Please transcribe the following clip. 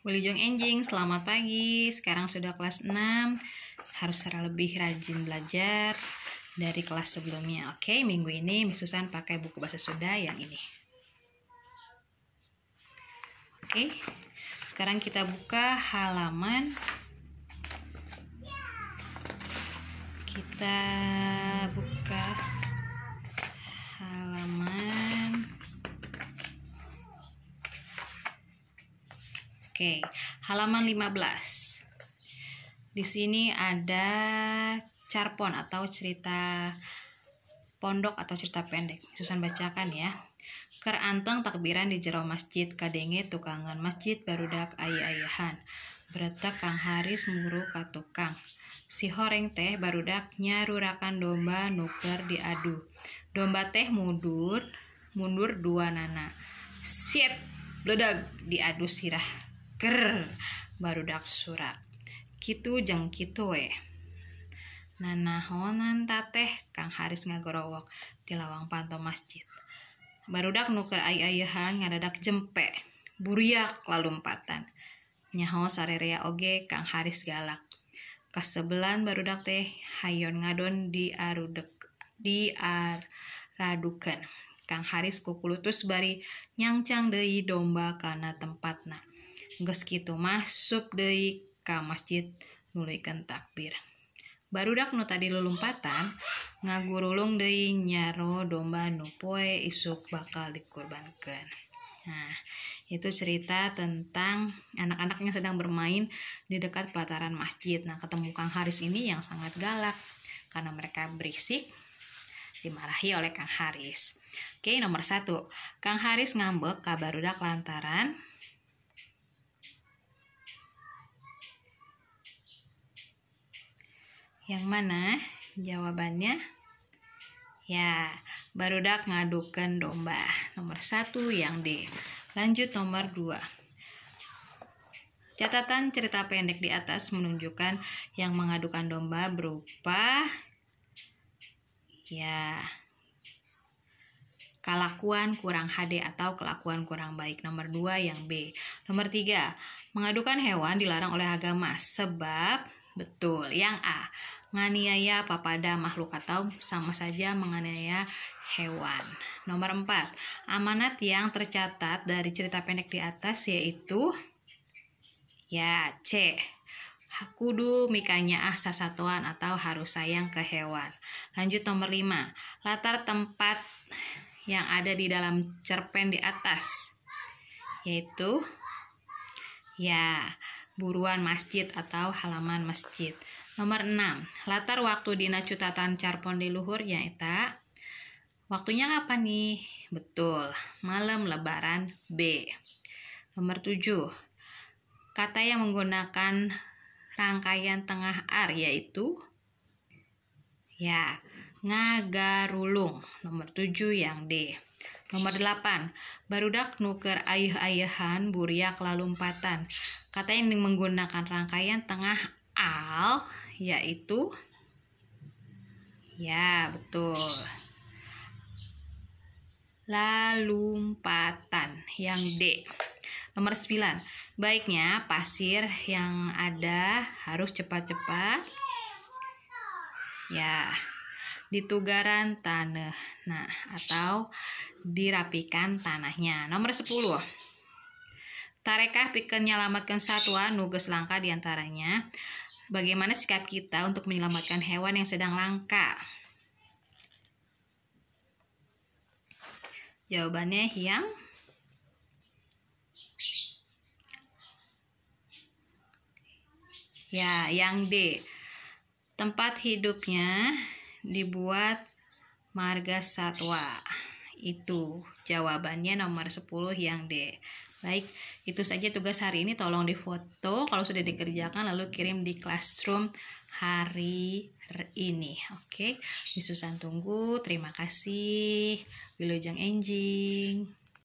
Wilujeng Enjing, selamat pagi. Sekarang sudah kelas 6. Harus lebih rajin belajar dari kelas sebelumnya. Oke, minggu ini Miss Susan pakai buku bahasa Sunda yang ini. Oke, sekarang kita buka halaman. Kita buka halaman. Oke, halaman 15. Di sini ada carpon atau cerita pondok atau cerita pendek. Susan bacakan ya. Keur anteng takbiran di jero masjid kadenge tukangan masjid barudak aya-ayahan. Bretek Kang Haris muru ka tukang. Si horeng teh barudak nyarurakan domba nu keur diadu. Domba teh mundur dua nana. Siet bledag diadu sirah. Ker barudak surat. Kitu jeung kitu we. Nanahonan tateh Kang Haris ngagorowok ti lawang panto masjid. Barudak nu keur ay-ayahan ngadadak jempe, buriak lalumpatan. Nyaho sarerea oge Kang Haris galak. Kasebelan barudak teh hayon ngadon diaradukeun. Kang Haris kukulutus bari nyangcang deui domba kana tempatna. Geus kitu mah sup deui ka masjid nuluykeun takbir. Barudak nu tadi lulumpatan ngagurulung deui nyaro domba nu poe isuk bakal dikurbankeun. Nah, itu cerita tentang anak-anak yang sedang bermain di dekat pelataran masjid. Nah, ketemu Kang Haris ini yang sangat galak karena mereka berisik, dimarahi oleh Kang Haris. Oke, nomor 1. Kang Haris ngambek ka barudak lantaran yang mana jawabannya? Ya, barudak ngadukan domba. Nomor 1 yang D. Lanjut nomor 2. Catatan cerita pendek di atas menunjukkan yang mengadukan domba berupa ya kelakuan kurang HD atau kelakuan kurang baik. Nomor 2 yang B. Nomor 3, mengadukan hewan dilarang oleh agama sebab betul yang A, nganiaya papada makhluk atau sama saja menganiaya hewan. Nomor 4, amanat yang tercatat dari cerita pendek di atas yaitu ya C, kudu mikanyaah sasatuan atau harus sayang ke hewan. Lanjut nomor 5, latar tempat yang ada di dalam cerpen di atas yaitu ya buruan masjid atau halaman masjid. Nomor 6, latar waktu dina cutatan carpon di luhur nyaeta waktunya kapan nih? Betul, malam lebaran B. Nomor 7, kata yang menggunakan rangkaian tengah ar yaitu ya ngagarulung. Nomor 7 yang D. Nomor 8, barudak nu keur ayeuh-ayeuhan buriak lalumpatan. Kata yang menggunakan rangkaian tengah al yaitu ya betul lalumpatan yang D. Nomor 9, baiknya pasir yang ada harus cepat-cepat ya ditugaran tanah, nah atau dirapikan tanahnya. Nomor 10, tarekah pikeun nyalamatkeun satwa nu geus langka diantaranya bagaimana sikap kita untuk menyelamatkan hewan yang sedang langka? Jawabannya yang ya, yang D. Tempat hidupnya dibuat marga satwa. Itu jawabannya nomor 10 yang D. Baik, itu saja tugas hari ini. Tolong difoto kalau sudah dikerjakan lalu kirim di classroom hari ini. Oke, Miss Susan tunggu. Terima kasih. Wilujeng Enjing.